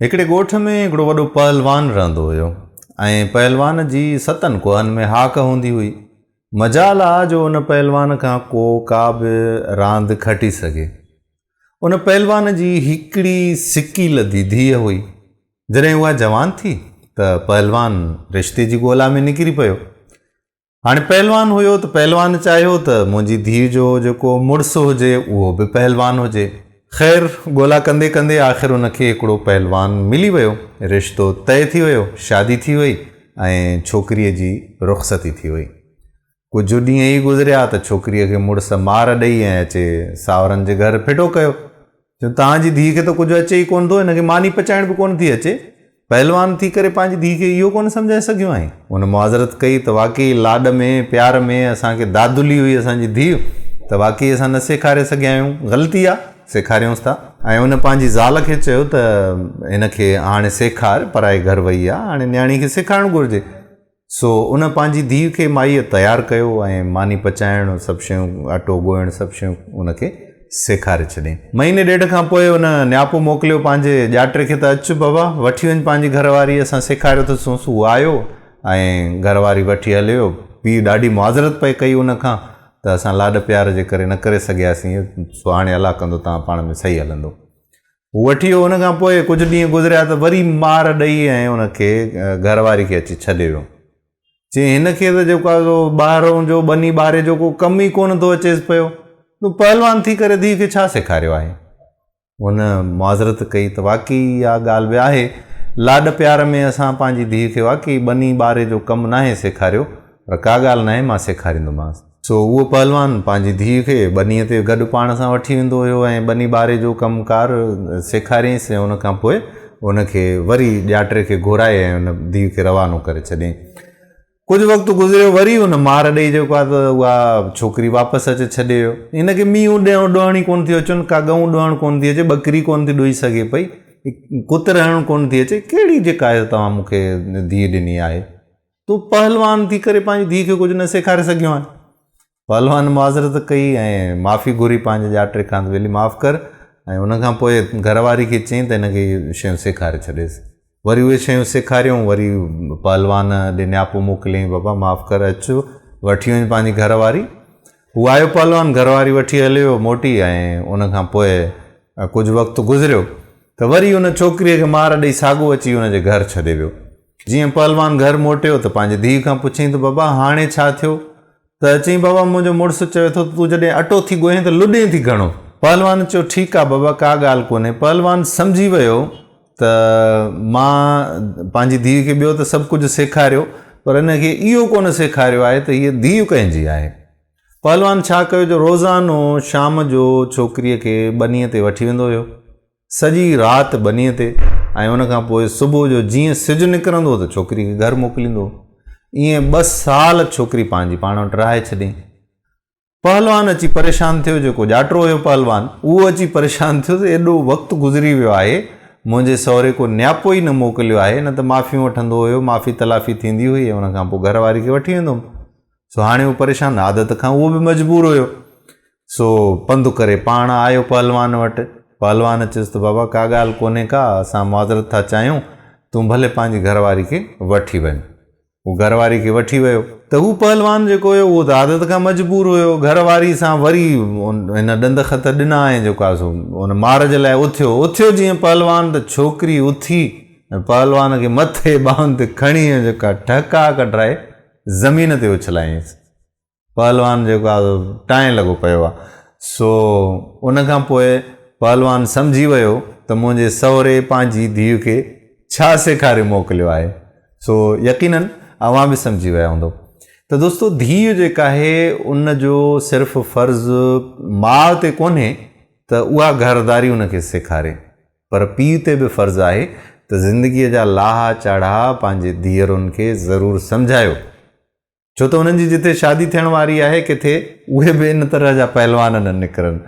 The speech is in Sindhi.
هڪڙي ڳوٺ ۾ هڪڙو وڏو پهلوان رهندو هيو ۽ پهلوان جي ستن ڪوهن ۾ هاڪ هوندي هئي. مجال آ جو ان پهلوان کان ڪو ڪا به راند کٽي سگهي. ان پهلوان جي هڪڙي سڪي لڌي ڌيء هئي. جڏهن اها جوان ٿي ته پهلوان رشتي جي ڳولا ۾ نڪري پيو. هاڻي پهلوان هيو ته پهلوان چاهيو ته منهنجي ڌيء جو جيڪو مڙس هجي اهو به پهلوان هجي. خير ڳولا ڪندي ڪندي آخر ان کي هڪڙو پهلوان ملي ويو، رشتو طئي ٿي ويو، شادي ٿي وئي ۽ ڇوڪريء جي رخصتي ٿي وئي. ڪجهه ڏينهن ئي گذريا ته ڇوڪريء کي مڙس مار ڏئي ۽ اچي ساهرن جي گهر ڦٽو ڪيو. چيو توهان جي ڌيء کي ته ڪجهه اچي ئي ڪونه ٿو، هن کي ماني پچائڻ به ڪونه ٿي اچي. پهلوان ٿي ڪري پنهنجي ڌيء کي اهو ڪونه سمجهائي سگهيو آهين؟ هن معذرت ڪئي ته واقعي لاڏ ۾، پيار ۾ اسان کي دادلي هئي اسان جي ڌيء ته واقعي اسان نه سيکاري سگهيا آهيون، غلطي آ، سيکاريونس ٿا. ۽ هن پنهنجي زال کي چيو ته هن کي هاڻي سيکار، پرائي گهر وئي آ، هاڻي نياڻي کي سيکارڻ گهرجي. سو ان پنهنجي ڌيء کي مائيء تيار ڪيو ۽ ماني پچائڻ سڀ شيون، اٽو ڳوهڻ سڀ شيون ان کي سيکاري ڇڏيائين. مهيني ڏيڍ کان پوء ان نياپو موڪليو پنهنجي ڄاٽي کي ته اچ بابا وٺي وڃ پنهنجي گهر واري اسان سيکاريو اٿسونس. هو آيو ۽ گهر واري وٺي هليو. پيء ڏاڍي معذرت پئي ڪئي ان کان ته اسان لاڏ پيار جي ڪري نه ڪري سگهياسين سو هاڻي الله ڪندو توهان پاڻ ۾ صحيح هلندو. هو وٺي ويو. ان کان پوء ڪجهه ڏينهن گذريا ته وري مار ڏئي ۽ ان کي گهر واري کي اچي ڇڏي ويو. چيائين هن کي ته جيڪو آهي سو ٻاهرون جو ٻني ٻاري جو ڪو ڪم ئي ڪونه ٿو اچيس پيو. تون پهلوان ٿي ڪري ڌيء کي ڇا سيکاريو آهي؟ هن معذرت ڪئي ته واقعي اها ڳالهه به آهي. لاڏ پيار ۾ اسان پنهنجي ڌيء کي واقعي ٻني ٻاري جو ڪم ناهي سيکاريو پر ڪا ڳالهه ناهي مان سيکاريندومانس. سو اهو پهلوان پنهنجي ڌيء کي ٻنيء تي گڏ پاڻ سان وٺي ويندو هيو ۽ ٻني ٻاري جو ڪم ڪار سيکاريائينس ۽ ان کان پوء ان کي وري ڄاٽي کي گهرائي ۽ ان ڌيء کي روانو ڪري ڇڏيائين. ڪجهه وقت گذريو وري ان مار ڏئي جيڪو آهي ته اها ڇوڪري واپس اچي ڇڏي ويو. هن کي مينهون ڏهڻ ئي ڪونه ٿيون اچن، ڪا ڳئون ڏهڻ ڪونه ٿي اچي، ٻڪري ڪونه ٿي ڏوهي سگهي پئي، ڪتر هڻڻ ڪونه ٿي اچي، ڪهڙي جيڪا آهي توهان مون کي ڌيء ڏني آهي. تون پهلوان ٿي ڪري پنهنجي ڌيء کي ڪجهه نه سيکاري سگهيو آهين. پهلوان معذرت ڪئي ۽ معافي گهري پنهنجي ڄاٽي کان ته ٻيلي معاف ڪر ۽ ان کان پوء گهر واري کي چيائين ته هن کي اهي شيون سيکاري ڇڏيس. وري اهي شيون سيکاريائون وري پهلوان ڏي نياپو موڪليائين بابا معاف ڪر اچ وٺي وڃ پنهنجي گهر واري. هو آيو پهلوان گهر واري وٺي هليو ويو موٽي ۽ ان کان پوء ڪجهه وقت گذريو ته وري ان ڇوڪريء کي مار ڏئي ساڳو اچي ان جي گهر ڇڏي ويو. جيئن پهلوان گهر موٽيو ته پنهنجي ڌيء کان پڇيائين ته بابا هاڻي ڇا ٿيو؟ ته چيائين بابا منهنجو مڙس چوي ٿو ته تون جڏهن اٽو ٿي ڳوهين ته لڏين ٿي گهڻو. پهلوان چيو ٺيڪ آ بابا ڪا ڳالهه ڪونهي. پهلوان سمجهي ويو ته مان پنهنجي ڌيء کي ٻيو ته سڀ ڪجهه سيکاريو پر ان کي اهو ڪونه سيکاريو آهي ته هيء ڌيء ڪنهن جي آهي. پهلوان ڇا ڪيو جو روزانو شام جو ڇوڪريء کي ٻنيء تي وٺي ويندو هيو. سڄي رات ٻنيء تي ۽ ان کان پوء صبح جو جيئن سج نڪرندو ته ڇوڪري کي گهر موڪليندو هو. ائين ٻه سال ڇوڪري پنهنجي پاڻ وٽ رهائي ڇڏيائين. پهلوان اچي پريشان ٿيو، جيڪو ڄاٽرو هيو پهلوان، اهو اچي پريشان ٿيو ته ايڏو وقت گذري ويو آهي، منهنجي سهري ڪو نياپو ئي نه موڪليو آهي، نه ته معافيون وٺندو هيو، معافي تلافي ٿيندي هئي ۽ ان کان پوء گهر واري کي وٺي ويندو هوم. سو هاڻي هو پريشان، عادت کان اهو به مجبور هيو. سو پنڌ ڪري پاڻ آيو پهلوان وٽ. پهلوان چيس ته بابا ڪا ڳالهه ڪونهي ڪا، اسان معذرت ٿا چاهيون، تون ڀلي پنهنجي گهر واري کي وٺي وڃ. هو گهر واري کي وٺي ويو. ته هو پهلوان جيڪو هيو اهو ته عادت کان مجبور هيو، گهر واري سان وري هن ڏند خط ڏنا ۽ جيڪو آهي سو ان مار جي لاء اٿيو. اٿيو جيئن پهلوان ته ڇوڪري اٿي ۽ پهلوان کي مٿي ٻانهن تي کڻي ۽ جيڪا ٺهڪاء ڪڍرائي زمين تي اڇلايائينس. پهلوان جيڪو آ سو ٽانء لڳو پيو آ. سو ان کان پوء پهلوان سمجهي ويو ته منهنجي سهري پنهنجي ڌيء کي ڇا سيکاري موڪليو آهي. سو يقينن اوهان به سمجهي ويا هوندؤ ته دوستو ڌيء جيڪا آهي ان جو صرف فرض ماء تي ڪونهي ته اها گهرداري ان کي سيکاري پر پيء تي به فرض آهي ته زندگيء جا لاها چاڙها پنهنجي ڌيئرن کي ضرور سمجهايو. ڇو ته انهن جي جتي شادي ٿيڻ واري آهي ڪٿي اهي به ان طرح جا پهلوان نه نڪرن.